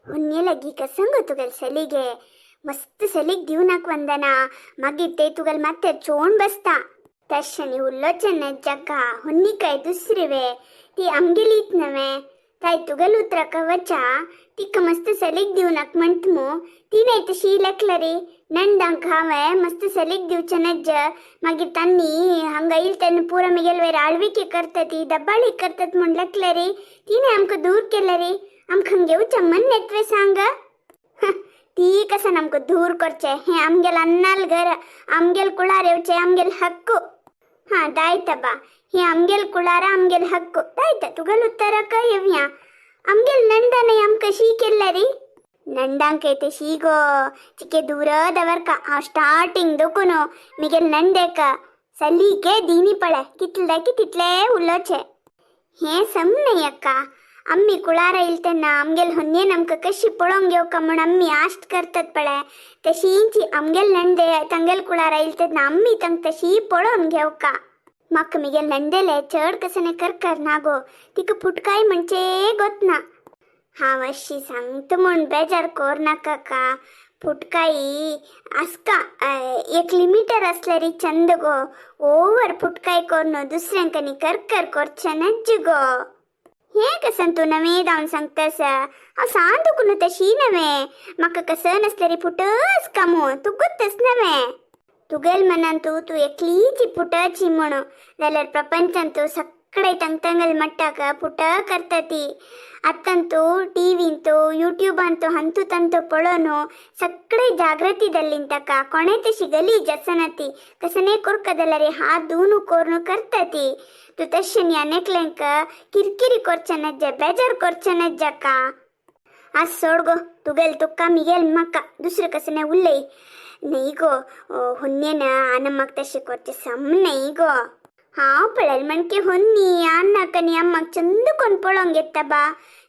होन्ये लगी कसंग तुगेल सलीगे मस्त सलीग दिवनाक वंदना. मागीर ते तुगेल मात्ते चोण बसता. तशें उल्लोचें नज्जक्का. होन्नी काय दुसरी वे? ती आमगेलीच नवे. ताई तुगेल उतराक वचा. तिका मस्त सलीग दिवनाक म्हणत मू. ती नाही तशी लेखलरी नंदांक हांवें मस्त सलीग दिवचें नज्ज. मागीर तांणी हांगा येयल तेन्ना पुरो मिगेल वयर आळविके करतात, दब्बाळी करतात म्हूण लेखलरी. तिणें आमकां दूर केलरी. आमकां घेवचें मन येतवे सांग. ती कसं आमकां दूर करचें? हें आमगेल अन्नाल घर, आमगेल कुळार येवचें आमगेल हक्ಕು. हां, दायತ बा. हे आमगेल कुळार आमगेल हक्ಕು दायತ. तुगेल उत्तरक येवया. आमगेल ನಂಡನೆ आमकां शी केल्लरी? ನಂಡಾಂಕೈತೆ ಶೀಗೋ ಚಿಕ್ಕೆ ದೂರದವರ್ಕ. ಆ ಸ್ಟಾರ್ಟಿಂಗ್ ದೊಕುನು ಮಿಗೆಲ್ ನಂಡೇಕ ಸಲೀಕೆ ದೀನಿ ಪಳೆ ಕಿತ್ಲದಾಕಿ ತಿತ್ಲೇ ಉಲ್ಲೋಚೆ. ಹೇ ಸಮ್ನೆ ಅಕ್ಕ. ಅಮ್ಮಿ ಕುಳಾರ ಇಲ್ತೆನ್ನ ಆಮ್ಗೆಲ್ ಹೊನ್ನೆ ನಮ್ಕ ಕಶಿ ಪೊಳೊಂಗ್ ಕಮ್ಮಣ ಅಮ್ಮಿ ಆಷ್ಟ್ ಕರ್ತದ್ ಪಳೆ. ತಶೀಂಚಿ ಅಮ್ಗೆಲ್ ನಂದೆ ತಂಗೆಲ್ ಕುಳಾರ ಇಲ್ತದ್ನ ಅಮ್ಮಿ ತಂಗ್ ತಶೀ ಪೊಳೊನ್ घेवका. म्हाका मिगेल नंदेले चड कसने करकर नागो. तिका फुटकाय म्हणजे गोतना. हांव अशी सांगता म्हूण बेजार कोर नाका. फुटकाई आसका, एक लिमिटर आसल्यारी चंद गो. ओवर फुटकाय कोरनो दुसऱ्यांकनी करकर करचें नज्ज गो. हें कसन तूं नवें धांवन सांगतास? हांव सांग तुका न्हू, तशी नवें. म्हाका कसं नासल्यारी फुटस का मू तूं गोत्तस नवें. तुगेल मनान तूं तूं एकलीची फुटाची म्हणू जाल्यार प्रपंचांत तूं सगळे तंगतंगल मट्टाक पुट करता ती. ಅತ್ತಂತೂ ಟಿವಿಂತು ಯೂಟ್ಯೂಬ್ ಅಂತೂ ಹಂತು ತಂತು ಪೊಳೋನು ಸಕ್ಕಡೆ ಜಾಗೃತಿ ದಲ್ಲಿಂತಕ. ಕೊಣೆ ತಶಿ ಗಲೀಜ್ ಅಸನತಿ ಕಸನೆ ಕೊರ್ಕದಲ್ಲರಿ ಹಾ ದೂನು ಕೋರ್ನು ಕರ್ತತಿ. ತು ತಶನಿ ಅನೆಕ್ಲೆಂಕ ಕಿರಿಕಿರಿ ಕೊರ್ಚನಜ್ಜ, ಬೇಜಾರ್ ಕೊರ್ಚನಜ್ಜಕ್ಕ. ಆ सोड तुगेल तुक्का मिगेल मक्का दुसरे कसने उल्लय नाही गो. होन्नेन आनम्माक तशें करचें सम नाही गो. हांव पळयल म्हणके होन्नी अन्नाक आनी अम्माक चंद कोण पळोवंक येता बा.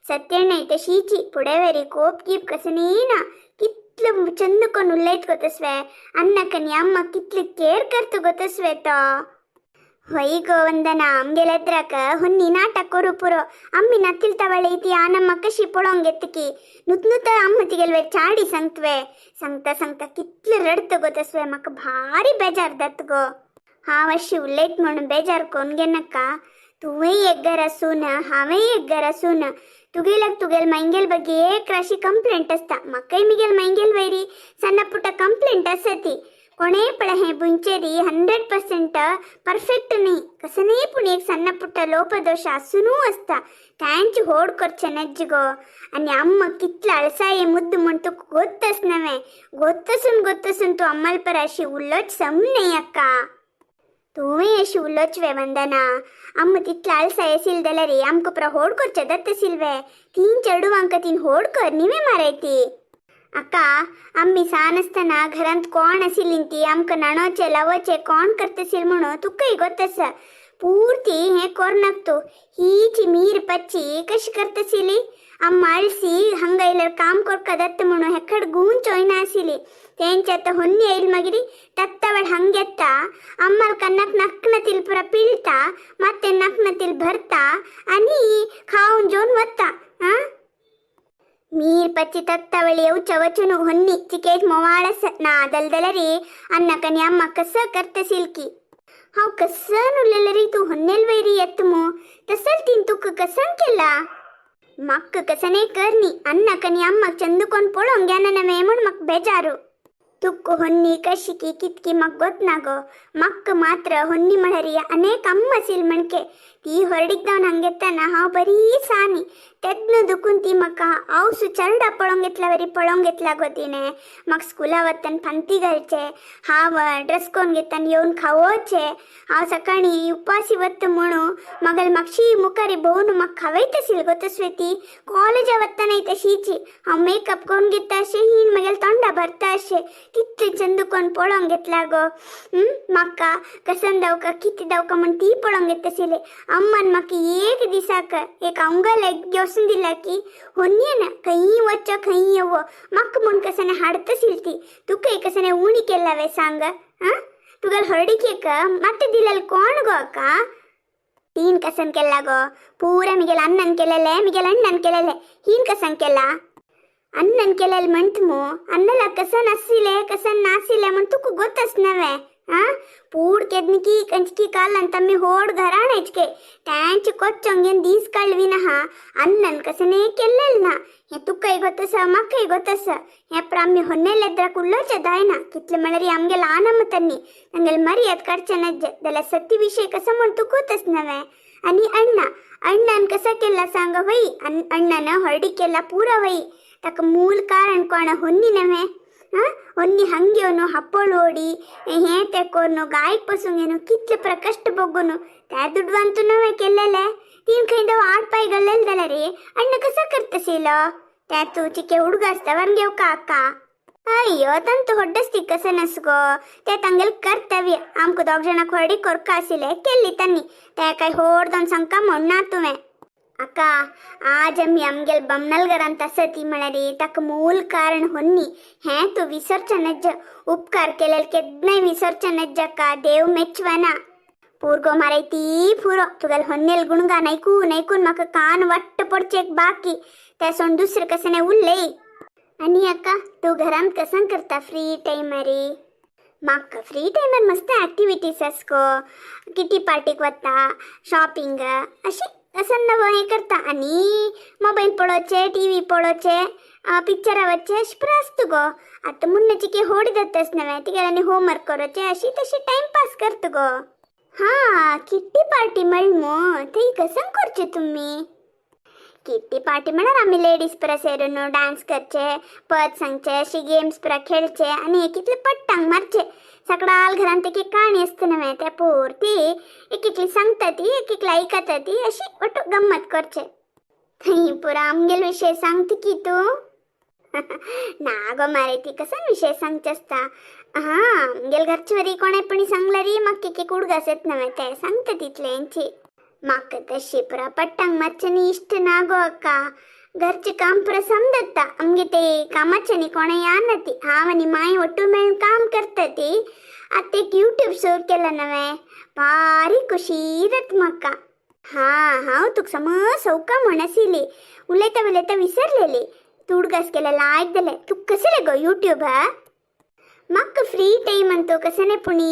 सत्यण्णय तशीची फुडें वेरी कोप गीप कसनी ना. कितलो चंद कोण उलयत गो तसवे. अन्नाक आनी अम्माक कितले केअर करता गो तसवे तो. ಹೊಯ್ ಗೋ ವಂದನ, ಅಮ್ಗೆಲೆದ್ರಾಕ ಹೊನ್ನಿ ನಾಟಕ ಕೊರು ಪುರೋ. ಅಮ್ಮಿ ನತ್ತಿಲ್ ತವಳೆ ಇತಿ ಆನಮ್ಮ ಕಶಿ ಪೊಳೊಂಗೆತ್ತಕಿ ನುತ್ ನುತ್ತ ಅಮ್ಮ ತಿಗೆಲ್ವೆ ಚಾಡಿ ಸಂಕ್ತ್ವೆ. ಸಂಕ್ತ ಸಂಕ್ತ ಕಿತ್ಲು ರಡ್ತ ಗೊತ್ತಸ್ವೆ. ಮಕ್ಕ ಭಾರಿ ಬೇಜಾರ್ ದತ್ಗೋ. हांव अशी उलयत म्हणून बेजार कोण घेनाका. तुवें एक घर आसून हांवें एक घर आसून तुगेल्याक तुगेल मांगेल ಬಗ್ಗೆ एक राशी कंप्लेंट आसता. म्हाकाय मिगेल मांगेल वयरी सಣ್ಣ ಪುಟ್ಟ कंप्लेंट आसती. कोणेय पळय, हें बुंचेरी 100% परफेक्ट न्ही. कसनेय पूण एक सಣ್ಣ ಪುಟ್ಟ ಲೋಪದೋಷ आसूनू आसता. तांचे होड करचें नज्ज गो. आनी अम्मा कितले अळसाये मुद्द म्हूण तुका गोत्तस नवें. गोत्तसून गोत्तसून तूं अम्मल पर अशी उलोच सम न्ही अक्का. तुवें अशी उलोच वे वंदना? अम्म तितले अळसाय आशिल्ली जाल्यार आमकां पुरो होड करचें दत्त आशिल्ले. तीन चेडवांक तीन होड कर निवे मारायती. अक्का, आम्ही सान आसतना घरांत कोण आशिल्ली ती आमकां न्हाणोवचें लावोचें कोण करताशील म्हणून तुकाय गोत्तस. ಪೂರ್ತಿ हें कोरनाक तूं हीची मीर पच्ची कशी करताशिली. अम्मा ಅಳ್ಸಿ ಹಂಗ ಇಲ್ಲ ಕಾಮ್ ಕೊರ್ಕದತ್ತ म्हणून हेकड गूंच चोयना आशिल्ली. तेंचे आतां होन्नी येयल मागीर तत्तवळ हंಗೆತ್ತ ಅಮ್ಮಲ್ ಕನ್ನಕ್ ನಕ್ನ ತಿಲ್ ಪುರ ಪಿಳ್ತಾ, ಮತ್ತೆ ನಕ್ನ ತಿಲ್ ಭರ್ತಾ आणि खाऊन जेवून वता. हा मीर पच्ची तत्तवಳಿ येवच्या वचून ಹೊನ್ನಿ ಚಿಕೇಜ್ ಮೊವಾಳಸ ನಾ ದಲ್ದಲರಿ ಅನ್ನಕನಿ ಅಮ್ಮ ಕಸ करत सिलकी. हांव कसन उरलेलं री. तूं होन्नेल वैरी येत मू तसल तीन तुका कसन केला? मक्क कसనే करनी. ಅನ್ನಕನಿ ಅಮ್ಮಕ್ ಚಂದುಕೊಂಡ್ ಪೊಳೊಂಗ್ ನವೆ म्हूण म्हाका बेजारू. तुक्क ಹೊನ್ನಿ ಕಶಿಕಿ ಕಿತ್ಕಿ ಮಕ್ ಗೊತ್ನಾಗೋ. ಮಕ್ಕ ಮಾತ್ರ ಹೊನ್ನಿ म्हळರಿ ಅನೇಕ ಅಮ್ಮ ಸಿಲ್ ಮಣ್ಕೆ. ती ಹೊರಡಿದ್ದವನ್ ಹಂಗೆತ್ತನ. हांव बरी सानी तेन्ना दुखून ती म्हाका हांव चरडा पळोवंक घेतला वरी पळोवंक घेतला गो तिणें. म्हाका स्कुला वतान फांती घालचे, हांव ड्रेस कोन घेतान येवन खावोवचें. हांव सकाळीं उपाशी वता म्हणून मगल मातशी मुखारी भोवन म्हाका खावयताशील गो तसवे ती. कॉलेजा वतानाय तशीची. हांव मेकअप करून घेता अशें हीण म्हगेले तोंडा भरता अशें तितलें चंद कोण पळोवंक घेतला गो. म्हाका कसन दावका कितें दावका म्हण ती पळोवंक घेता आशिल्ली. अम्मान म्हाका एक दिसाक एक अंगल घेवसून दिला की होन्येन खंयी वच्चो खंयी येवो म्हाका म्हूण कसने हाडताशील ती. तुका कसने उणी केल्ला सांग? आं, तुगेल हरडिकेक ಮತ್ತೆ दिलेल कोण गो अक्का? तीन कसन केल्ला गो? पूरा मिगेल अण्णन केलेले, मिगेल अण्णन केलेले. हीन कसन केला? अण्णन केलेल म्हणत मू अन्नला कसन अस्सिले कसन नासिले म्हण तुका गोतस नव्हे. ಆ ಪೂಡ್ ಕೆದ್ನಿಕಿ ಕಂಚಕಿ ಕಾಲ್ ಅಂತಮ್ಮಿ ಹೋಡ್ घराण्याचके त्यांचे कोच्चंगेन दीस काळविनहा ಅನ್ನನ್ ಕಸನೇ ಕೆಲ್ಲಲ್ನ. हे तुकाय गोतस म्हाकाय गोतस. हे प्राम्य ಹೊನ್ನೆಲೆದ್ರ ಕುಲ್ಲೋಚ ದಾಯನ ಕಿತ್ಲೆ ಮಳರಿ आमगे ल्हान तन्नी तांगेले मर्याद काडचे नज्जे जाल्यार सत्य विशय कसो म्हण तूं गोतस नव्हे. आणि अण्णा अण्णान कसा केला सांग वई. अण्णान हळडी केला पुरा वई. ताका मूल कारण कोण होन्नी नव्हे. हा होन्नी हंगेवನು हप्पोळ ओಡಿ हे ते कोरನು गायक पसून कितले प्रकष्ट बोगूನು त्या दुडवान तू नव्हे केलेले. तीन खंय आठ पाय गल्लेल जाल्यार रे अण्ण कसं करतशील. त्या तू चिके हुडग आसता घेव का अक्का. ಅಯ್ಯೋ ತಂತು ಹೊಡ್ಡಸ್ತಿ ಕಸನಸ್ಗೋ ते तांगेल कर्तव्य. आमकां दोग जाणां होडी कोरका आशिल्ले केल्ली तन्नी ते काय होडदोन संका म्हण ना तुवें ಅಕ್ಕ. आज आमी आमगेल बमनलगरांत आसा ती म्हळ्यार ताका मूल कारण होन्नी. हें तूं विसरचें नज्ज. उपकार केलेले केन्नाय विसरचें नज्ज अक्का. देव मेचवना पूर्गो माराय ती पुरो. तुगेल होन्नेल गुणगान ऐकून ऐकून म्हाका कान वट्ट पडचे बाकी. ते सोड दुसरें कशें उरलेय. आनी अक्का तूं घरांत कसन करता फ्री टायमारी? म्हाका फ्री टायमार मस्त ऍक्टिविटीज आसगो. किटी पार्टीक वता, शॉपिंग अशें असं नवो हें करता आनी मोबायल पळोवचें, टीव्ही पळोवचें, पिक्चरां वचचें अशें पुरो आसता गो. आतां मुन्नाची की होडी जातास नवें तिगेल्यानी आनी होमवर्क करोचें अशी तशी टायमपास करता गो. हां, किट्टी पार्टी म्हणमू थंय कसं करचें तुमी? किट्टी पार्टी म्हळ्यार आमी लेडीज पुरा सेरून डान्स करचे, पद सांगचे, अशी गेम्स पुरा खेळचे आनी एक इतले पट्टांक मारचे. सगळाल घरांत एक एक काणी आसता नव्हे त्या पुरती एक एकली सांगता ती एक एकली आयकता ती अशी ಒಟ್ಟು गम्मत करचे. थंय पुरा आमगेल विशय सांगता की तूं. ना गो मारे, ती कसन विशय सांगचे आसता. हां, आमगेल घरचे वरी कोणें पण सांगल्यार म्हाका एक एक उडगास येत नव्हे ते सांगता तितलेंची. म्हाका तशी पुरा पट्टांक मारच्यांनी इश्ट ना गो अक्का. घरचें काम पुरा समजता. आमगे ते कामाच्यानी कोणें या ती. हांव आनी मांय ಒಟ್ಟು मेळून काम करता ती. आतां एक युट्यूब सुरू केला नवें भारी खुशी जाता म्हाका. हां, हांव तुका समज सवका म्हण आशिल्ली. उलयता उलयता विसरलेली. तूं उडगास केला लायक जालें. तुका कसलें गो युट्यूब? म्हाका फ्री टायम अंतू कसने पुणी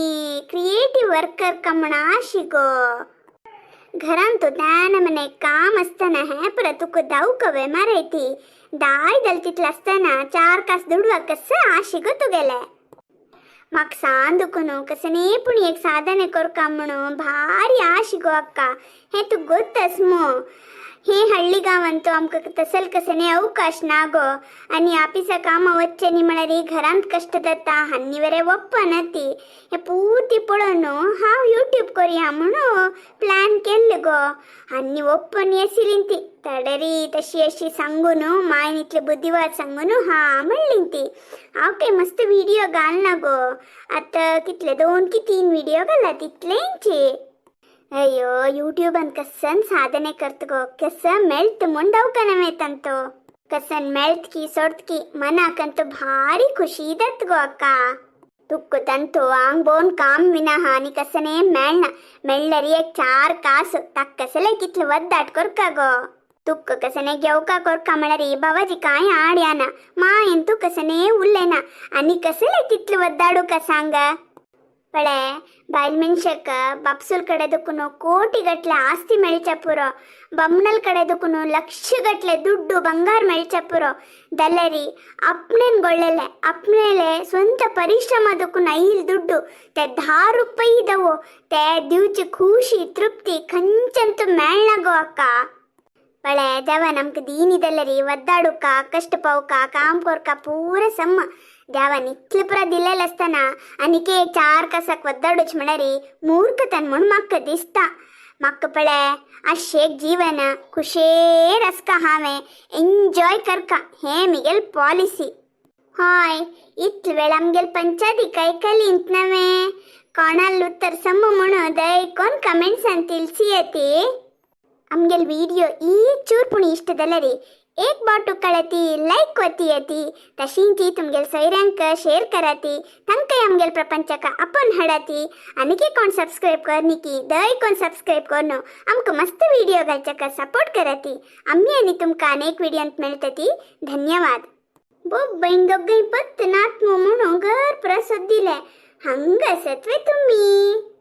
क्रिएटीव वर्क करका म्हण आशी गो. घरांत त्यान मने काम आसतना हें पुरा तुका धांवक माराय ती दाय जाल तितलें आसतना चार कास दुडवाक कसं आशी गो तुगेलें. म्हाका सांग दुखून कसने पूण एक साधने करका म्हणून भारी आशी गो अक्का. हें तुका गोत्तस मू. हे हಳ್ಳಿ गांवांत आमकां तसल कसने अवकाश ना गो. आनी ऑफिसा कामां वचचें म्हळ्यार घरांत कश्ट जाता आनी वरे वप्पना ती. हें पुर्ती पळोवन हांव युट्यूब करया म्हणून प्लॅन केल्लें गो. आनी ओप्पन येसिलीं ती तडरी तशी अशी सांगून मायन इतले बुद्धिवाद सांगून हा म्हणली ती. हांव काय मस्त व्हिडिओ घालना गो. आतां कितले 2 की 3 व्हिडिओ घाला तितलेंचे. अय्यो यूट्यूबान कसन साधने करत गो. कसं मेळत म्हूण दवखाना येतांतो कसन मेळत की सोडत की मनाकंतू भारी खुशी जात गो अक्का. तुक्क ತಂತು आंग बोन काम विना आनी कसने मेळना. मेळ्ळरी एक 4 कास ताका कसले कितले वद्दाट करका गो. तुक्क कसने घेवका कोरका म्हळ्यार बाबाजी कांय आड याना मायन तूं कसने उरलेना आनी कसले तितले वद्दाडू का सांग. पळे बायल मनशाक बापसूल कಡೆ दुखून ಕೋಟಿ ಗಟ್ಲೆ ಆಸ್ತಿ ಮೆಳ್ಚಪುರೋ, ಬಮ್ಮನಲ್ ಕಡೆ ದುಕುನು ಲಕ್ಷ ಗಟ್ಲೆ ದುಡ್ಡು ಬಂಗಾರ ಮೆಳ್ಚಪುರೋ, ದಲ್ಲರಿ ಅಪ್ನೇನ್ ಗೊಳ್ಳೆಲೆ ಅಪ್ನೇಲೆ ಸ್ವಂತ ಪರಿಶ್ರಮ ದುಕುನ ಐಲ್ ದುಡ್ಡು ते 10 ರೂಪಾಯಿ ಇದ್ದವು ते दिवचे ಖುಷಿ ತೃಪ್ತಿ ಕಂಚಂತು ಮೇಳ್ನಾಗೋ ಅಕ್ಕ. ಪಳೆ ದೇವ ನಮ್ಗೆ ದೀನಿದಲ್ಲರಿ ಒದ್ದಾಡುಕ ಕಷ್ಟ ಪಾವುಕ काम कोरका पूरा सम देवान इतले पुरा दिलेलें आसतना आनीक एक 4 कासाक वद्दाडूच म्हळ्यार मूर्खतन म्हूण म्हाका दिसता. म्हाका पळे अशें जीवन खुशेर आसका हांवें एन्जॉय करका हें मिगेल पॉलिसी. हय, इतले वेळ आमगेल पंचायती आयकली नवें कोणाल उत्तर सम म्हणून दयकोन कमेंट्सान तिळसी. आमगेल विडियो ಈ ಚೂರು ಪುಣಿ ಇಷ್ಟ जाल्यार एक बोट कळती लायक वती तशींची तुमगेल सोयऱ्यांक शेअर कराती तांकांय आमगेल प्रपंचाक आपोवन हाडाती. आनीक कोण सबस्क्रायब करनी दय कोण सबस्क्रायब करनो आमकां मस्त विडियो घालच्याक सपोर्ट कराती. आमी आनी तुमकां अनेक विडियोंत मेळटती. धन्यवाद. बोब्बैन दोगांय पत्त नात म्हणून घर प्रसाद दिले. हांगा आसात वे तुमी?